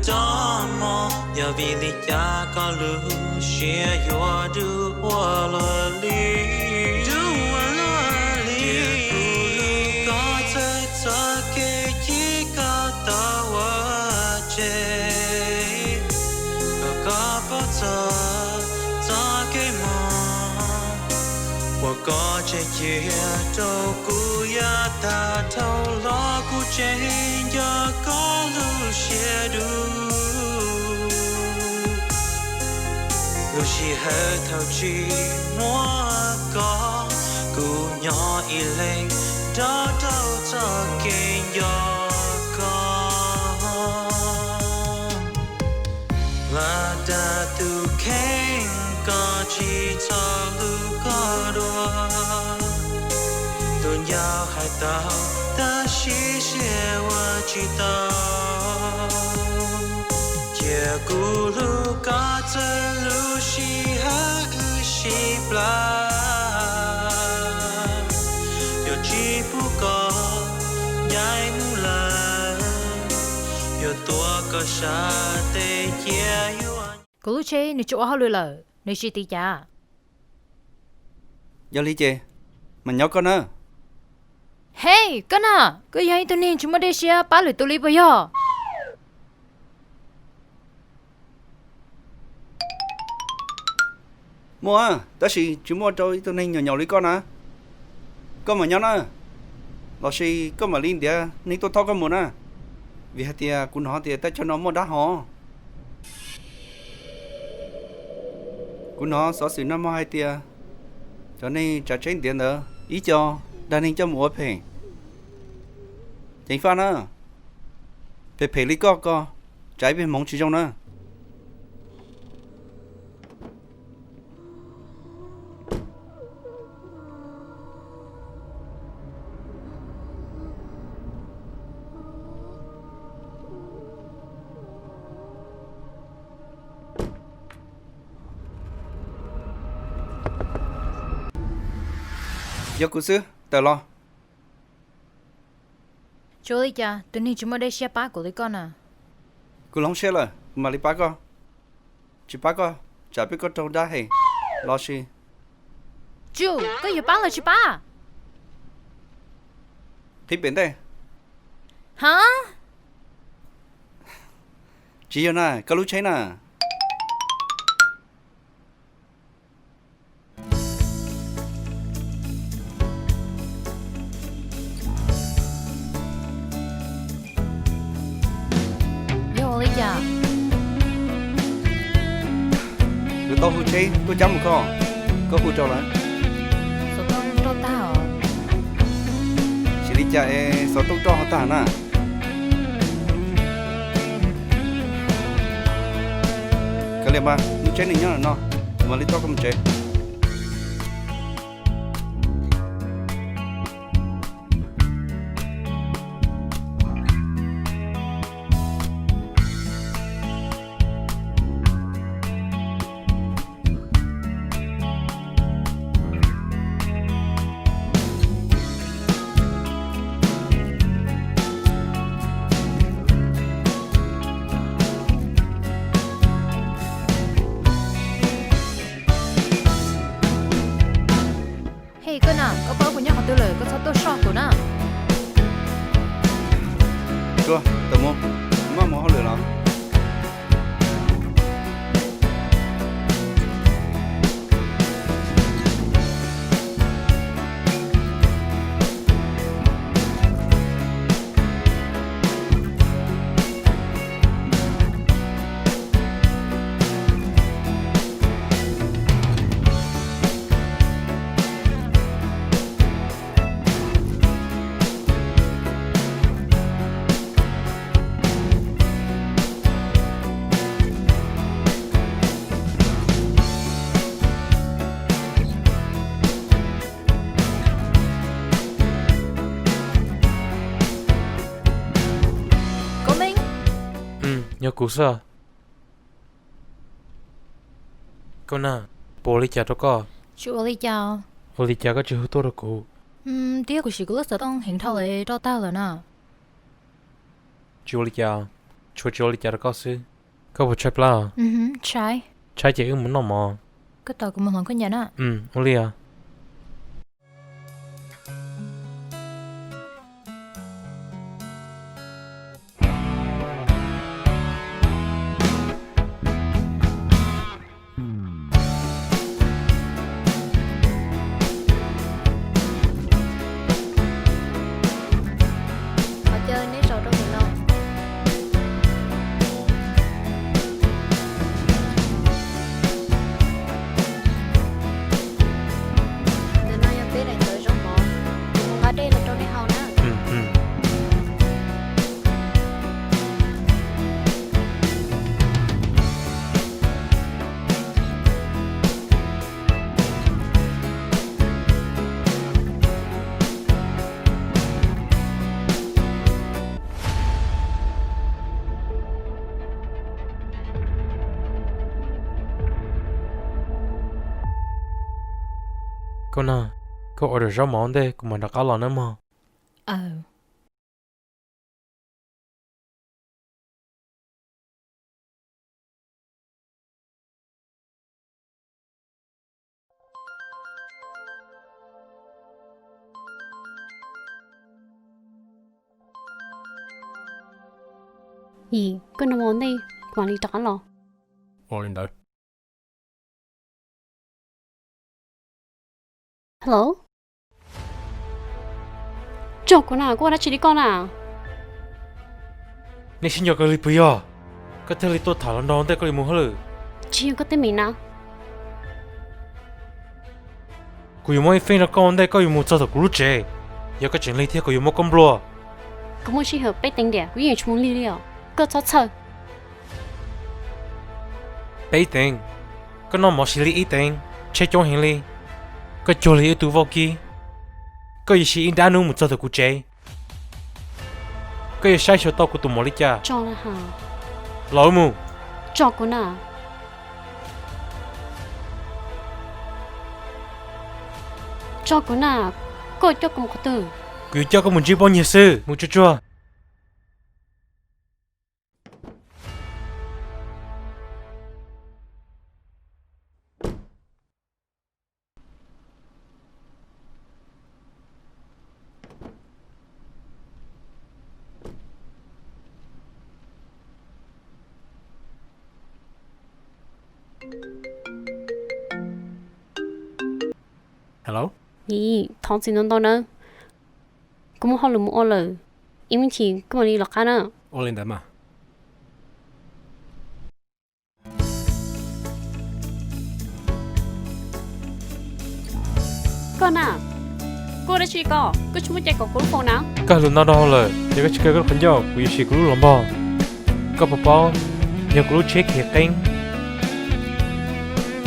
Tso moo, yog vim li cas koj lub siab yuav dub ua luaj li? Dub ua luaj li. Cia kuv hlub koj txawj txoj kev chim koj tau ua tseg, kom koj paub txog txoj kev mob uas koj tseg cia rau kuv. Yav tag dhau los kuv tseem nco koj lub siab dub. Lub sij hawm thaum tsis muaj koj, kuv nyob ib leeg nrog rau txoj kev nco koj. Vaj dag tus kheej, koj tsis txhob hlub koj dua. Tus ncauj hais tau, tab sis siab ua tsis tau. Cia kuv hlub koj txawm lub sij hawm wb sib plam. Yuav tsis pub koj ncaim mus lawm, yuav tuav koj sab tes cia yuav. Kuv lub tsheb nws tsis ua hauj lwm lawm, nws tsis tiv cas. Yog li ces mam nyob koj na. Hej, koj na, koj yog ib tug neeg tsis muaj dej siab pab lwm tus li puas yog? Muaj, tab sis tsis muaj rau ib tug neeg nyaum nyaum li koj na. Koj mam nyob na, los sis koj mam li ntiav neeg tuaj thauj koj mus na. Vim hais tias kuv hnov tias thaj chaw no muaj dab ho. Kuv hnov xov xwm nag hmo hais tias cov neeg tsav tsheb ntiav ntawd ib co dag neeg coj mus ua phem. Ceev faj na, phem phem li koj ko, tsav ib pliag hmoov tsis zoo na. Yog kuv xwb, tawm los. Tsis ua li cas, tus neeg tsis muaj dej siab pab kuv li koj na. Kuv hloov siab lawm, kuv mam li pab koj. Tsis pab koj, tsam peb koj raug dab hem los sis. Tsuj, koj yuav pab los tsis pab? Qhib pem ntej. Ha? Tsis yog na, koj lub tsheb na. Yog ua li cas? Yuav tau hu tsheb tuaj cab mus koj, koj hu rau lawv. Xov tooj roj tag os. Xyov li cas es xov tooj roj ho tag na. Kav liam mas, lub tsheb nws nyob no, kuv mam li thauj koj mus tsev. Hej, koj na, koj paub kuv nyob qhov twg lawm, koj txhob tuaj soj kuv na. Tsuag, tawm mus, maj mus hauj lwm los. Koj Meej. Yog kuv xwb. Koj na, puas ua li cas rau koj? Tsis ua li cas. Ua li cas koj tsis hu tuaj rau kuv? Twb yog kuv siv kuv lub xov tooj heev dhau roj tag lawm na. Tsis ua li cas. Tshuav tsis ua li cas rau koj xwb. Koj puas tshaib plab? Tshaib. Tshaib ces wb mus noj mov. Koj tos kuv mus hmov koj ncaws na. Ua li os. Qhov chaw neb zaum rau ntawm no. Ntawm no yog peb daim ntawv zaub mov, kuv mus nqa dej los rau nej haus na. Koj na, koj order zaub mov ua ntej kuv mam rov qab los nawb mog. Yim, koj noj mov ua ntej kuv mam li rov qab los. Ua li ntawd. Hello? Tso kuv na, koj ua dab tsi li koj na? Nej sib nco kawg li puas yog? Koj thiaj li tuaj tham los nrog ua ntej koj yuav mus hauj lwm. Tsis yog koj teeb meem na. Kuv yuav muab ib feem rau koj ua ntej koj yuav mus txog tom kuv lub tsev. Yog koj tseem lig thiab kuv yuav muab koj nplua. Kuv muaj sij hawm peb teev tiam kuv yeej yuav tsis mus lig li os. Koj txhob txhawj. Peb teev? Koj noj mov siv li ib teev, tsheb coob heev li. Koj cuag li ib tug vaub kib. Koj yuav siv ib nrab hnub mus txog tom kuv tsev. Koj yuav saib xyuas tau kuv tus muam li cas? Tso na. Los wb mus. Tso kuv na. Tso kuv na. Koj coj kuv mus qhov twg? Kuv yuav coj koj mus ntsib poj niam xwb, mus tsuag tsuag. Hello? Yim, thov txim ntau ntau nawb. Kuv muaj hauj lwm mus ua lawm, ib me chim kuv mam li los qab na. Ua li ntawd mas. Koj na, koj ua dab tsi koj? Koj tsis muaj cai kom kuv lub phone na. Koj hais lus ntau dhau lawm, yog koj tsis kaw koj lub qhov ncauj kuv yuav sim kuv lub los npog. Koj puas paub, yog kuv lub tsheb khiav qeeb,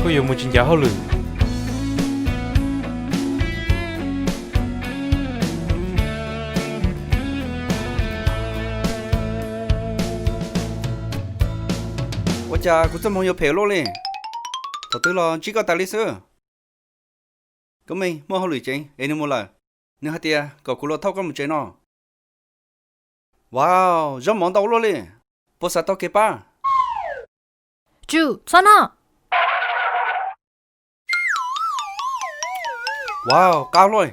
koj yuav mus tsis ncav hauj lwm. Ua cas kuv txoj hmoo yuav phem luaj li? Thaum twg los ntsib koj tas li xwb. Koj me muaj hauj lwm ceev es nws mus lawm. Nws hais tias kom kuv los thauj koj mus tsev no. Wow, zaub mov ntau luaj li. Puas xav tau kev pab? Tsum, txhob noj. Wow, qab luaj.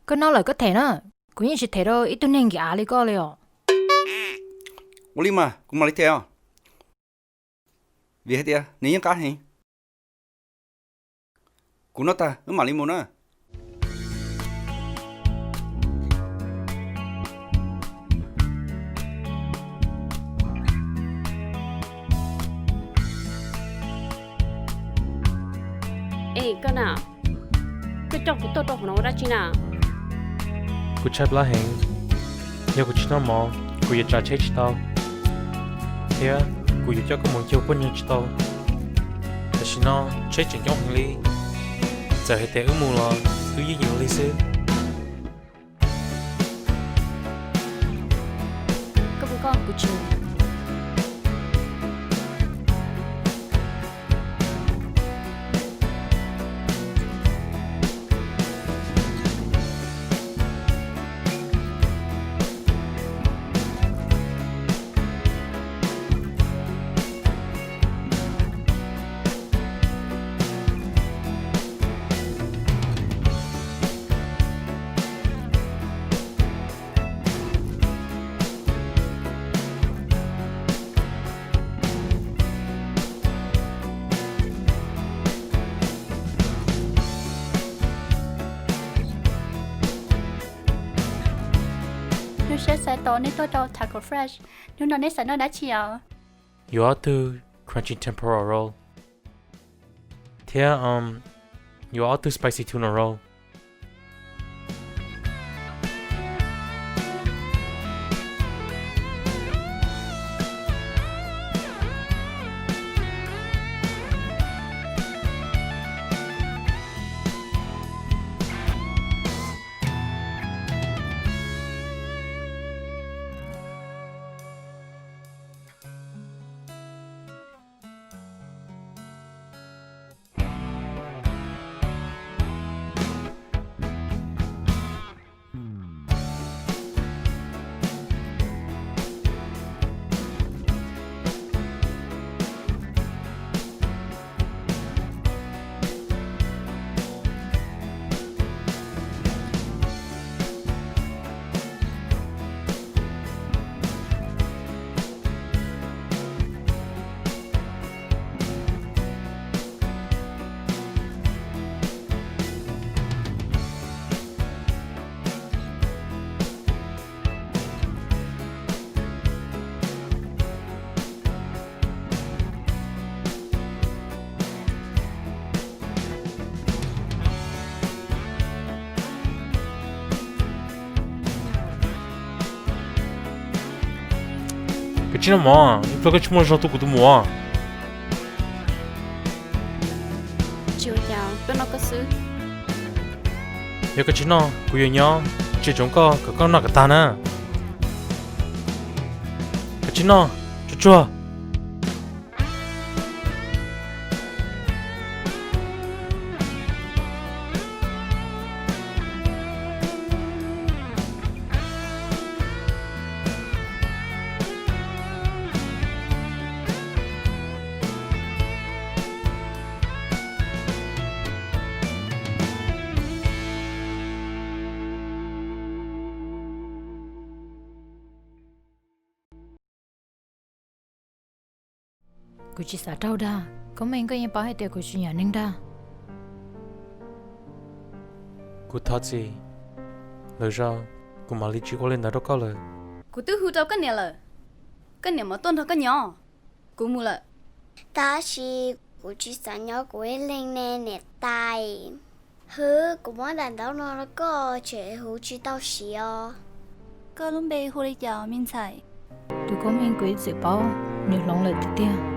Koj noj lawm koj them na, kuv yeej tsis them rau ib tug neeg nkim av li koj li os. Ua li mas kuv mam li them os, vim hais tias nws yeej qab heev. Kuv noj tag wb mam li mus na. Es koj na, koj coj kuv tuaj rau hauv no ua dab tsi na? Kuv tshaib plab heev, yog kuv tsis noj mov kuv yuav tsav tsheb tsis tau, thiab kuv yuav coj koj mus cuag poj niam tsis tau. Tam sim no tsheb tseem coob heev li, txawm hais tias wb mus los wb yeej yuav lig xwb. Koj puas koj kuv tsis mus. Tsaib xav tos nej tuaj rau Taco Fresh. Hnub no nej xav noj dab tsi os? Yuav ob tug crunchy tempura roll thiab yuav ob tug spicy tuna roll. Kav tsij noj mov, ib pliag koj tsis muaj zog tu kuv tus muam. Tsis ua cas, tuaj noj koj xwb. Yog koj tsis noj, kuv yuav nyob tsis tsoom koj kom koj noj kom tag na. Koj tsis noj, tsuag tsuag. Kuv tsis xav raug dag, Koob Meej, koj yeej paub hais tias kuv tsis nyiam neeg dag. Kuv thov txim, lwm zaus kuv mam li tsis ua li ntawd rau koj lawm. Kuv twb hu rau koj niam lawm, koj niam mam tuaj nrog koj nyob. Kuv mus lawm. Tab sis kuv tsis xav nyob kuv ib leeg ne niam tais. Hwb, kuv muab daim ntaub no rau koj, tsam huv tsis tau siav os. Koj lub npe hu li cas me ntxhais? Tus Koob Meej kuv ib txwm paub, nws hloov lawm tiag tiag.